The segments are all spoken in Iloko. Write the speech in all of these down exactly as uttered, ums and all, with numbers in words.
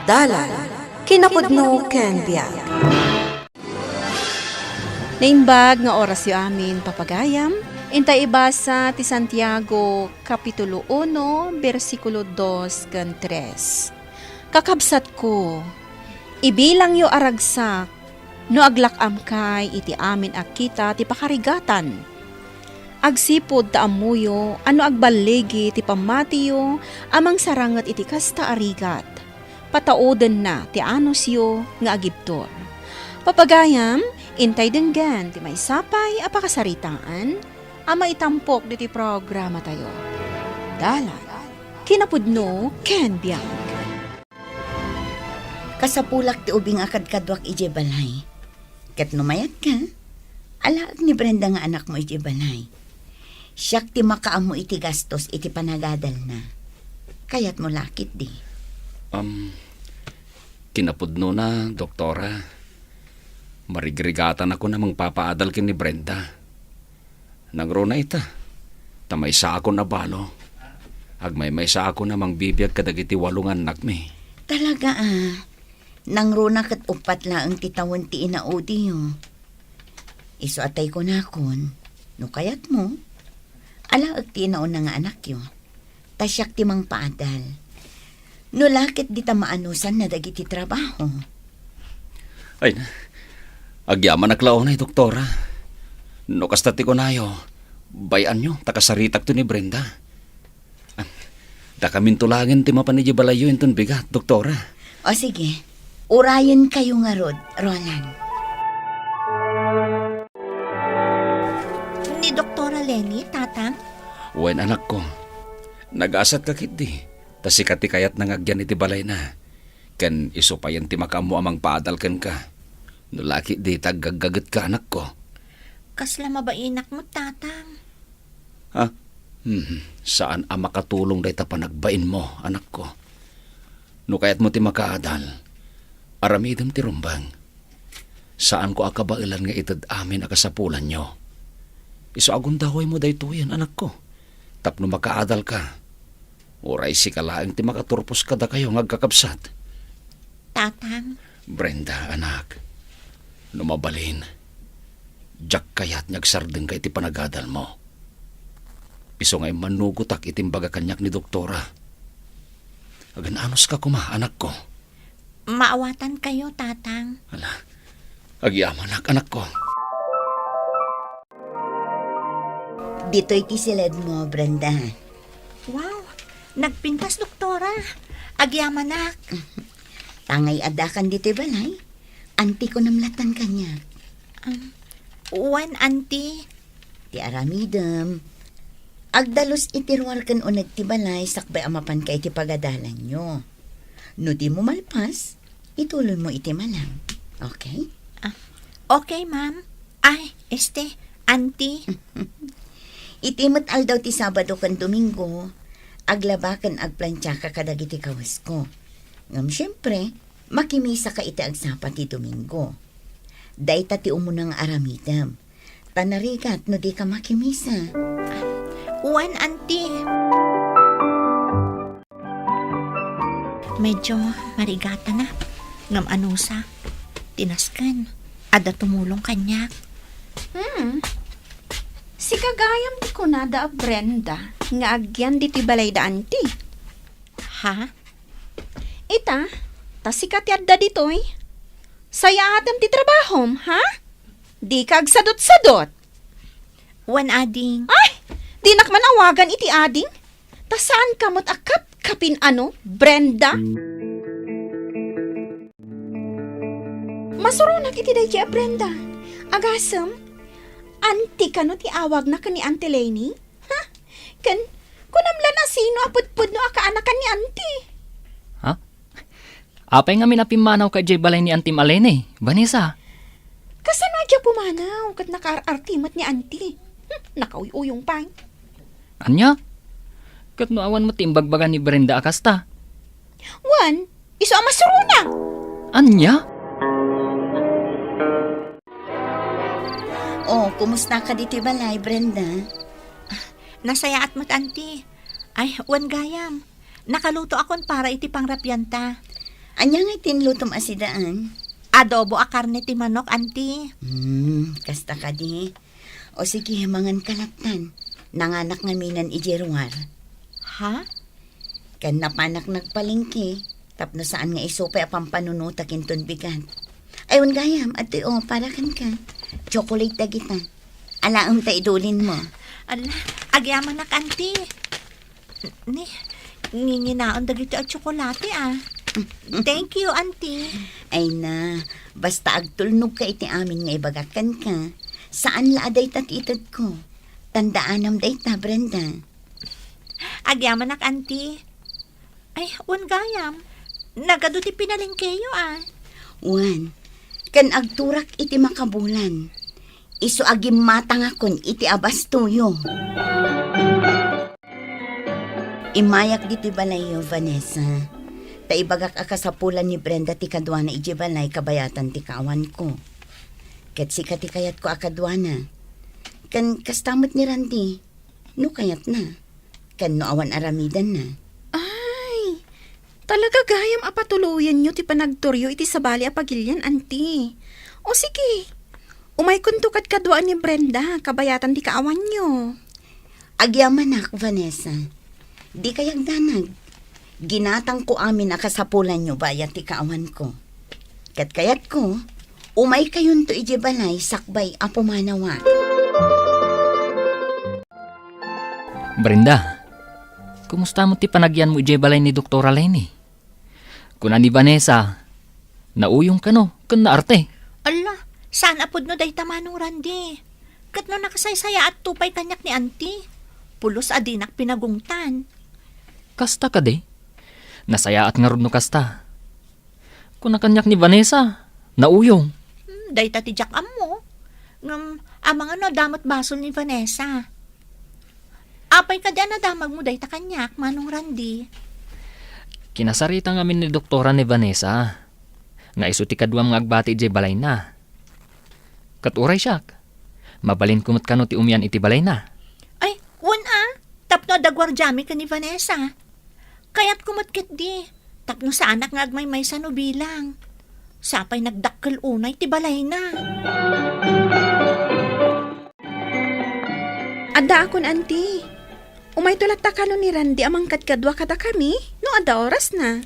Dalan, kinapudno ken biag. Naimbag nga orasyo amin, papagayam, intay ibasa ti Santiago, Kapitulo uno, bersikulo dos ken tres. Kakabsatko, ibilangyo a ragsak no aglak-amkay iti amin a kita ti pakarigatan. Agsipud ta ammoyo a no agballigi ti pammatiyo a mangsaranget iti kasta a rigat, pataudenna ti anusyo nga agibtur. Papagayam, intay denggen ti maysa pay a pakasaritaan a maitampok ditoy programatayo. Dalan, kinapudno ken biag. Kasapulak ti ubing a kadkaduak idiay balay. Ket no mayat ka, alaek ni Brenda nga anakmo idiay balay. Siak ti makaammo iti gastos iti panagadalna. Kayatmo la ketdi. Am, kinapudnona, doktora. Marigrigatanakon a mangpapaadal ken ni Brenda. Nangruna ita, ta maysaakon a balo. Agmaymaysaakon a mangbibiag kadagiti walo nga annakmi. Talaga, a. Nangruna ket uppat laeng ti tawen ti inaudyo. Isu a tay kunakon, no kayatmo, alaek ti inauna nga anakyo. Ta siak ti mangpaadal. No la ketdi ta maanusanna dagiti trabaho. Ay na, agyamanak la unay, doktora. No kasta ti kunayo, bay-anyo, ta kasaritakto ni Brenda. Ah, dakaminto laengen ti mapan idiay balayyo inton bigat, doktora. O sige, urayenkayo ngarud, Roland. Ni Doktora Leni, Tatang? Wen, anakko. Nagasatka ketdi, ta sika ti kayatna nga agyan iti balayna. Ken isu payen ti makaammo a mangpaadal kenka. No la ketdi ta aggaggagetka, anakko. Kasla mabainak met, Tatang. Ha? Hmm, saan a makatulong dayta panagbainmo, anakko. No kayatmo ti makaadal, aramidem ti rumbeng. Saanko a kabaelan nga ited amin a kasapulanyo. Isu a gundawaymo daytoyen, anakko, tapno makaadalka. Uray sika laeng ti makaturpos kadakayo nga agkakabsat. Tatang. Brenda, anak, no mabalin, diak kayat nga agsardengka iti panagadalmo. Isu nga immanugotak iti imbaga kaniak ni doktora. Agan-anuska koma, anakko. Maawatankayo, Tatang. Ala, agyamanak, anakko. Ditoy ti siledmo, Brenda. Wow, nagpintas, doktora. Agyamanak. Tangay addakan ditoy balay. Anti ko namlatan kaniak. Um, wen, anti. Ti aramidem, agdalus iti ruar ken uneg ti balay sakbay a mapanka iti pagadalanyo. No dimo malpas, ituloymo iti malam. Okay? Ah, okay, ma'am. Ay, este, anti. Iti met aldaw ti Sabado ken Domingo, aglaba ken agplantiaka kadagiti kawesko. Ngem siempre, makimisaka iti agsapa ti Domingo. Dayta ti umuna nga aramidem. Ta narigat no dika makimisa. Wen, anti. Medyo marigatanak, ngem anusa, ti nasken, adda tumulong kaniak. Hmm. Sika gayam ti kunada a Brenda nga agyan ditoy balayda, anti. Ha? Ita, ta sika ti adda ditoy. Sayaatem ti trabahom, ha? Dika agsadutsadut. Wen, ading. Ay, dinak man awagan iti ading. Ta saanka met a kapkapin, ano, Brenda? Masuronak iti daydiay a Brenda. Agasem, anti kano ti awagna ken ni Auntie Leni? Ha? Ken, kunam la no sino a pudpudno a kaanakan ni Auntie? Ha? Apay ngamin a pimmanawka idiay balay ni Auntie Malene, Vanessa? Kasano a diak pumanaw ket nakaar-arti met ni Auntie? Hmm, nakauy-uyong pay. Ania? Ket no awan met ti imbagbaga ni Brenda a kasta? Wen, isu a masuronak. Ania? Oh, kumustaka ditoy balay, Brenda? Nasayaat met, Auntie. Ay, wen gayam. Nakalutoakon para iti pangrapianta. Ania ngay ti inlutom a sidaan? Adobo a karne ti manok, Auntie. Hmm, kasta kadi. O sige, mangan ka lattan. Nanganak ngaminan idiay ruar. Ha? Ken napanak nagpalengke, tapno saan nga isu pay a pampanunotak inton bigat. Ay, wen gayam, adtoy o, para kenka. Chocolate dagita. Alaem ta idulinmo. Ala, agyamanak, Auntie. Ni, nginginaon dagiti a tsokolate, ah. Thank you, Auntie. Ay na, basta agtulnogka iti amin nga ibagak kenka. Saan la a dayta ti itedko. Tandaanam dayta, Brenda. Agyamanak, Auntie. Ay, wen gayam. Nagadu ti pinalengkeyo, ah. Wen, ken agturak iti makabulan. Isu a gimmatangakon iti abastoyo. Immayak ditoy balayyo, Vanessa. Ta ibagak a kasapulan ni Brenda ti kaduana idiay balay kabayatan ti kaawanko. Ket sika ti kayatko a kaduana. Ken kasta met ni Randy, no kayatna. Ken no awan aramidenna. Ay, talaga gayam a patuloyenyo ti panagturyo iti sabali a pagilian, Auntie. O sige, umaykonto kadkadua ni Brenda, kabayatan ti kaawanyo. Agyamanak, Vanessa. Dika agdanag. Ginatangko amin a kasapulanyo bayat ti kaawanko. Ket kayatko, umaykayonto idiay balay sakbay a pumanawak. Brenda, kumusta met ti panagyanmo idiay balay ni Doktora Leni? Kuna ni Vanessa, nauyong kano ken naarte. Ala, saan a pudno dayta, Manong Randy. Ket no nakasaysayaatto pay kaniak ni Auntie, pulos a dinak pinagungtan. Kasta kadi? Nasayaat ngarud no kasta. Kuna kaniak ni Vanessa, nauyong. Hmm, dayta ti diak ammo. Ngem, amangan no adda met basol ni Vanessa. Apay kadi a nadamagmo dayta kaniak, Manong Randy? Kinasarita ngamin ni Doktora ni Vanessa nga isu ti kaduam nga agbati idiay balayna. Ket uray siak, mabalinko met kano ti umian iti balayna. Ay, wen a, tapno adda guardiami ken ni Vanessa. Kayatko met ketdi, tapno saanak nga agmaymaysa no bilang. Sapay nagdakkel unay ti balayna. Addaakon, Auntie. Umayto latta kano ni Randy a mangkadkadua kadakami, no adda orasna.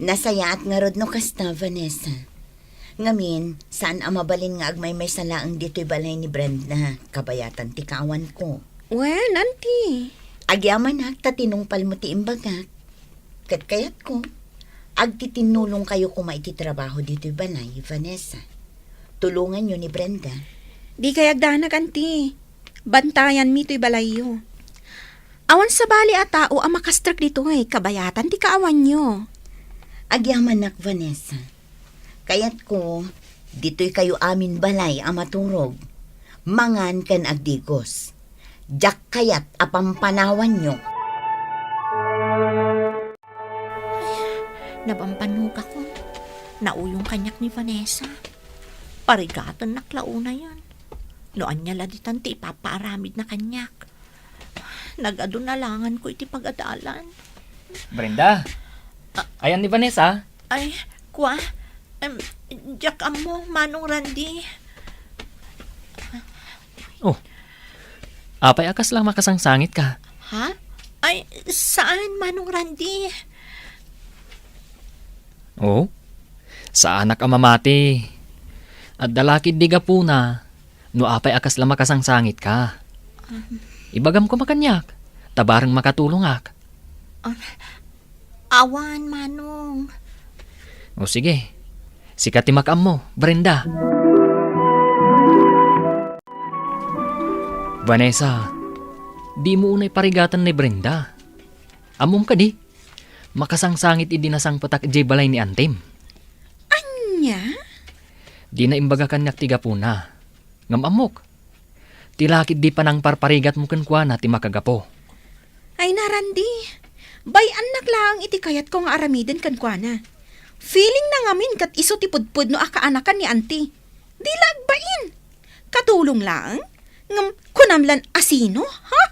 Nasayaat ngarud no kasta, Vanessa. Ngamin, saan a mabalin nga agmaymaysa laeng ditoy balay ni Brenda, kabayatan ti kaawanko. Wen, Auntie. Agyamanak ta tinungpalmo ti imbagak. Ket kayatko, agtitinnulongkayo koma iti trabaho ditoy balay, Vanessa. Tulonganyo ni Brenda. Dikay agdanag, Auntie. Bantayanmi toy balayyo. Awan sabali a tao a makastrek ditoy, kabayatan ti kaawanyo. Agyamanak, Vanessa. Kayatko, ditoykayo amin balay a maturog, mangan ken agdigos. Diak kayat a pampanawanyo. Ay, napampanuka ko. Nauyong kaniak ni Vanessa. Parigatennak la unayen. No ania la ditan ti ipapaaramidna kaniak. Nagadu nalangan ko iti pagadalan. Brenda, ayan ni Vanessa? Ay, kua, em, diak ammo, Manong Randy. Oh, apay a kasla makasangsangitka? Ha? Ay, saan, Manong Randy? Oh, saanak a mamati. Adda la ketdi gapuna no apay a kasla makasangsangitka. Um. Ibagam koma kaniak, ta bareng makatulongak. Um, awan, Manong. O sige, sika ti makaammo, Brenda. Vanessa, dimo unay parigaten ni Brenda. Ammom kadi, makasangsangit idi nasangpetak idiay balay ni antim. Ania? Dina imbaga kaniak ti gapuna. Ngem ammok, ti lakid di panangparparigatmo kenkuana ti makagapu. Ay na, Randy, bay-annak laeng iti kayatko nga aramiden kenkuana. Feelingna ngamin ket isu ti pudpudno a kaanakan ni Auntie. Di la agbain. Katulong laeng? Ngem kunam lan a sino, ha?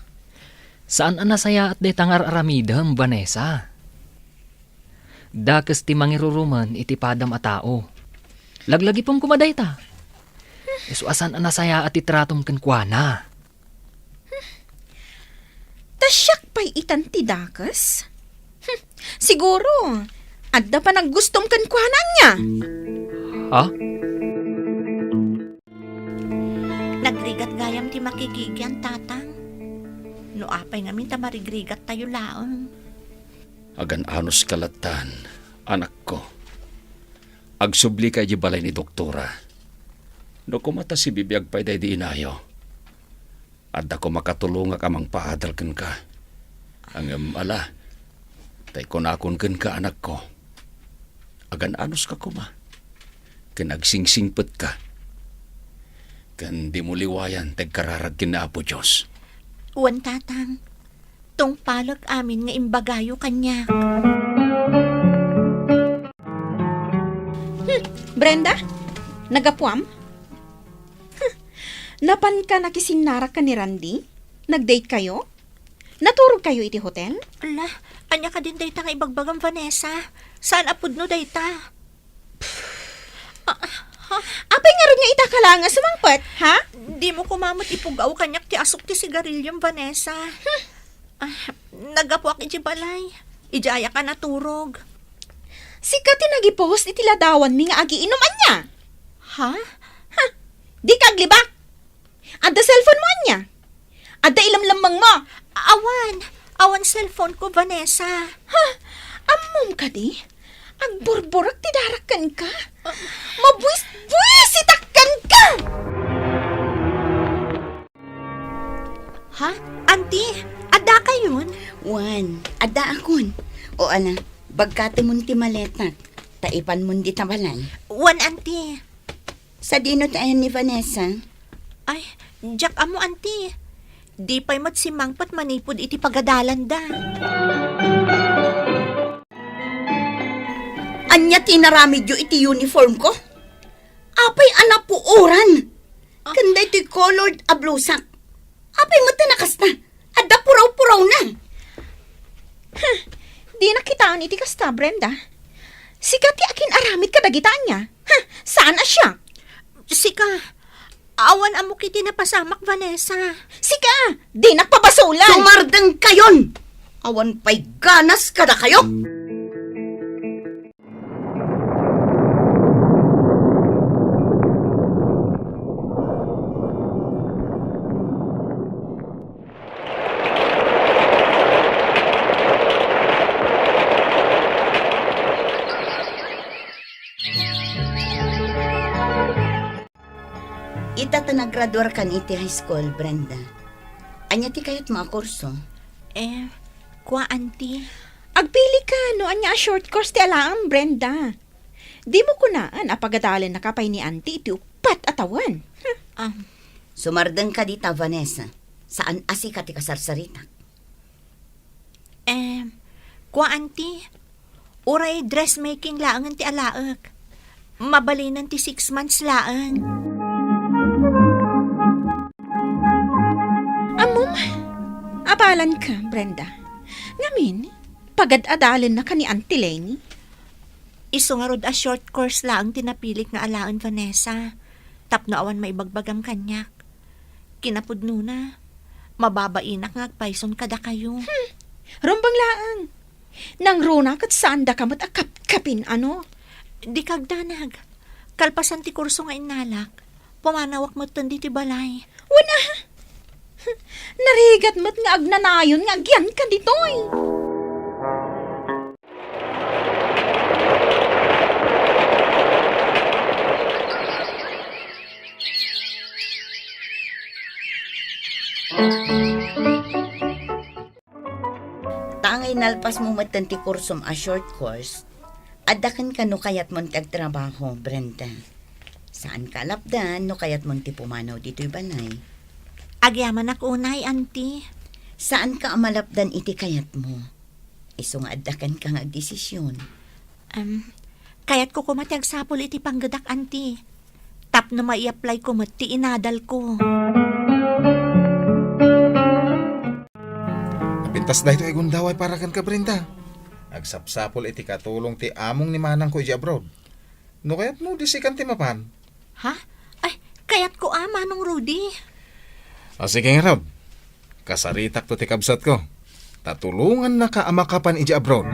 Saan a nasayaat dayta nga ar-aramidem, Vanessa. Dakes ti mangirurumen iti padam a tao. Laglagipem koma dayta. Isu a saan a nasayaat ti tratom kenkuana. Ta siak pay itan ti dakes? Hmm, siguro, adda panaggustom kenkuana ania? Ha? Nagrigat gayam ti makikikian, Tatang. No apay ngamin ta marigrigattayo laeng. Agan-anos ka lattan, anakko. Agsublika idiay balay ni doktora. No koma ta sibibiag pay daydi inayo, adda koma katulongak a mangpaadal kenka. Ngem ala, tay kunakon kenka, anakko, agan-anos ka koma, ken agsingsingpet ka, ken dimo liwayan ti agkararag ken ni Apo Dios. Wen, Tatang. Tungpalek amin nga imbagayo kaniak. Hmm, Brenda? Naggapuam? Hmm, napanka nakisinnarak ken ni Randy? Nag-date kayo? Naturog kayo iti hotel? Ala, ania kadin dayta nga ibagbagam, Vanessa? Saan a pudno dayta? Ah, ha? Apay ngarud nga ita ka laeng a sumangpet, ha? Dimo koma met ipug-aw kaniak ti asuk ti sigarilyom, Vanessa. Hmm. Ah, naggapuak iti balay. Idiayak a naturog. Sika ti nagipos iti ladawanmi nga agiinum ania? Ha? Ha? Dika aglibak. Adda cellphone mo ania? Adda ilemlemmeng mo? Awan. Awan cellphone ko, Vanessa. Ha? Ammom kadi? Agburburek ti darak kenka. Mabuis-buisitak kenka! Ha? Auntie, adda kayon? Wen, adda akon. O ala, bagkatemon ti maletak, ta ipanmon dita balay. Wen, Auntie. Sadino ti ayan ni Vanessa? Ay, diak ammo, Auntie. Di pay met simmangpet manipud iti pagadalanda. Ania ti inaramidyo iti uniform ko? Apay a napuoran? Ah. Ken daytoy colored a blusak. Apay met a nakasta? Adda puraw-purawna. Huh, dinak kitaen iti kasta, Brenda. Sika ti akin-aramid kadagita ania? Huh, saan a siak? Sika, awan ammok iti napasamak, Vanessa. Sika, dinak pabasolan. Sumardeng kayon! Awan pay ganas kadakayo! Ita ta nagraduarkan iti high school, Brenda. Ania ti kayatmo a kurso? Eh, kua, Auntie. Agpili ka no ania a short course ti alaem, Brenda. Dimo kunaan a pagadalennaka pay ni Auntie iti uppat a tawen. Hmm. Ah. Sumardeng ka dita, Vanessa. Saan a sika ti kasarsaritak. Eh, kua, Auntie, uray dressmaking laengen ti alaek. Mabalinen ti six months laeng. Ammom, abalanka, Brenda. Ngamin, pagad-adalennaka ni Auntie Leni. Isu ngarud a short course laeng ti napilik nga alaen, Vanessa, tapno awan maibagbagam kaniak. Kinapudnona, mababainak nga agpayson kadakayo. Hmm, rumbeng laeng. Nangruna ket saandaka met a kapkapin, ano? Dika agdanag. Kalpasan ti kurso nga innalak, pumanawak metten ditoy balay. Wen a, narigat met nga agnanayon nga agyanka ditoy. Ta angay nalpasmo metten ti kursom a short course, adda kenka no kayatmon ti agtrabaho, Brenda. Saanka a lapdan no kayatmon ti pumanaw ditoy balay. Agyamanak unay, Auntie. Saanka a malapdan iti kayatmo. Isu nga adda kenka nga agdesisyon. Em, kayatko koma ti agsapul iti panggedak, Auntie. Tapno mai-apply ko met ti inadal ko. Napintas daytoy a gundaway para kenka, Brenda. Agsapsapul iti katulong ti among ni manangko idiay abroad. No kayatmo, di sikan ti mapan. Ha? Ay, kayatko a, Manong Rudy. O sige ngarud, kasaritakto ti kabsatko. Ta tulongannaka a makapan idiay abroad.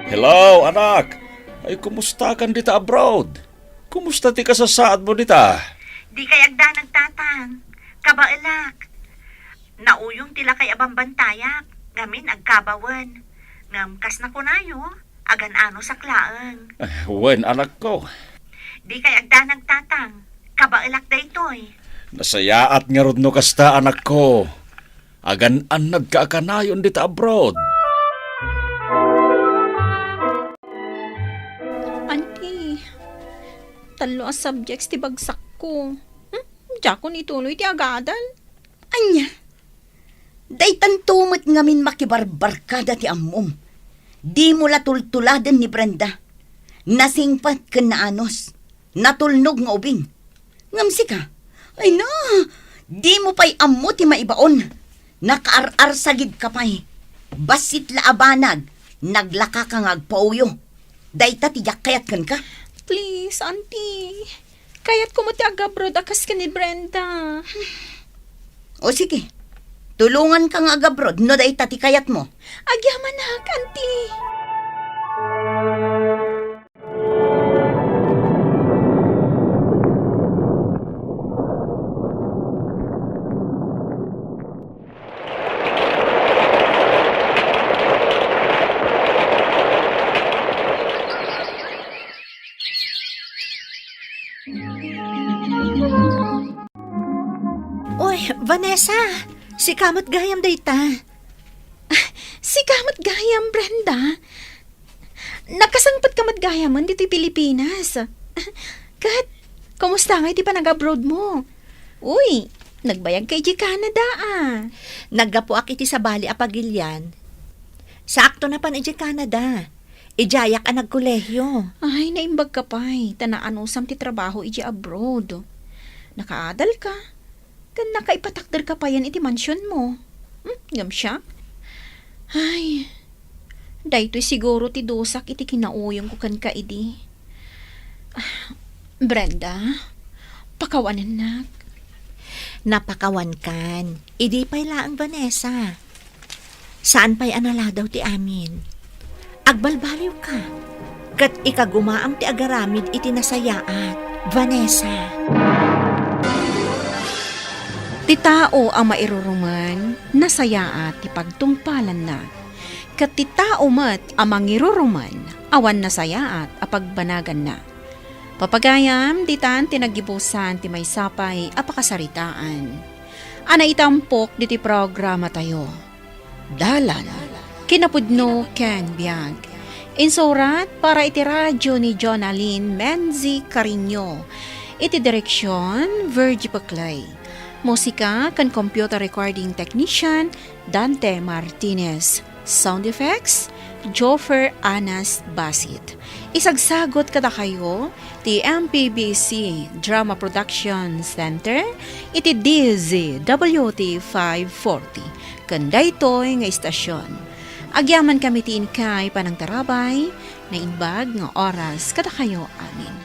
Hello, anak! Ay, kumustakan dita abroad? Kumusta ti kasasaadmo dita? Dikay agdanag, Tatang. Kabaelak. Nauyong ti lakay a bambantayak, ngamin agkabawen. Ngem kas nakunayo, agan-anosak laeng. Ah, wen, anakko. Dikay agdanag, Tatang. Kabaelak daytoy. Nasayaat ngarud no kasta, anakko. Agan-annadka a kanayon dita abroad. Auntie, tallo a subjects ti bagsakko. Hmm? Diakon ituloy ti agadal. Ania? Daytanto met ngamin makibarbarkada ti ammom. Dimo la tultuladen ni Brenda. Nasingpet ken naanus. Natulnog nga ubing. Ngem sika, ay na, dimo pay ammo ti maibaon. Nakaar-arsagidka pay. Bassit la a banag, naglakaka nga agpauyo. Dayta ti diak kayat kenka. Please, Auntie. Kayatko met ti agabroad a kas ken ni Brenda. O sige, tulonganka nga agabroad no dayta ti kayatmo. Agyamanak, Auntie. Oy, Vanessa! Sika met gayam dayta. Ah, sika met gayam, Brenda. Nakasangpetka met gayamen ditoy Pilipinas. Ket, kumusta ngay ti panag-abroad mo? Uy, nagbayagka idiay Canada, ah. Naggapuak iti sabali a pagilian. Saakto napan idiay Canada. Idiayak a nagkolehiyo. Ay, naimbagka pay, ta naanusam ti trabaho idiay abroad. Nakaadalka, ken nakaipatakderka payen iti mansionmo. Hmm, ngem siak? Ay, daytoy siguro ti dusak iti kinauyongko kenka idi. Ah, Brenda, pakawanennak. Napakawankan. Idi pay laeng, Vanessa. Saan pay a naladaw ti amin. Agbalbaliwka, ket ikagumaam ti agaramid iti nasayaat, Vanessa. Ti tao a mairurumen, nasayaat ti pagtungpalanna. Ket ti tao met a mangirurumen, awan nasayaat a pagbanaganna. Papagayam, ditan ti naggibusan ti maysa pay a pakasaritaan a naitampok diti programatayo. Dalan, kinapudno ken biag. Insurat para iti radyo ni Jonalyn Menzi Cariño. Iti direksion, Virgie Paclay. Musika ken computer recording technician, Dante Martinez. Sound effects, Joffer Anas Basit. Isagsagut kadakayo ti M P B C Drama Production Center iti D Z W T five forty ken daytoy nga istasyon. Agyamankami ti inkay panangtarabay, naimbag nga oras kadakayo amin.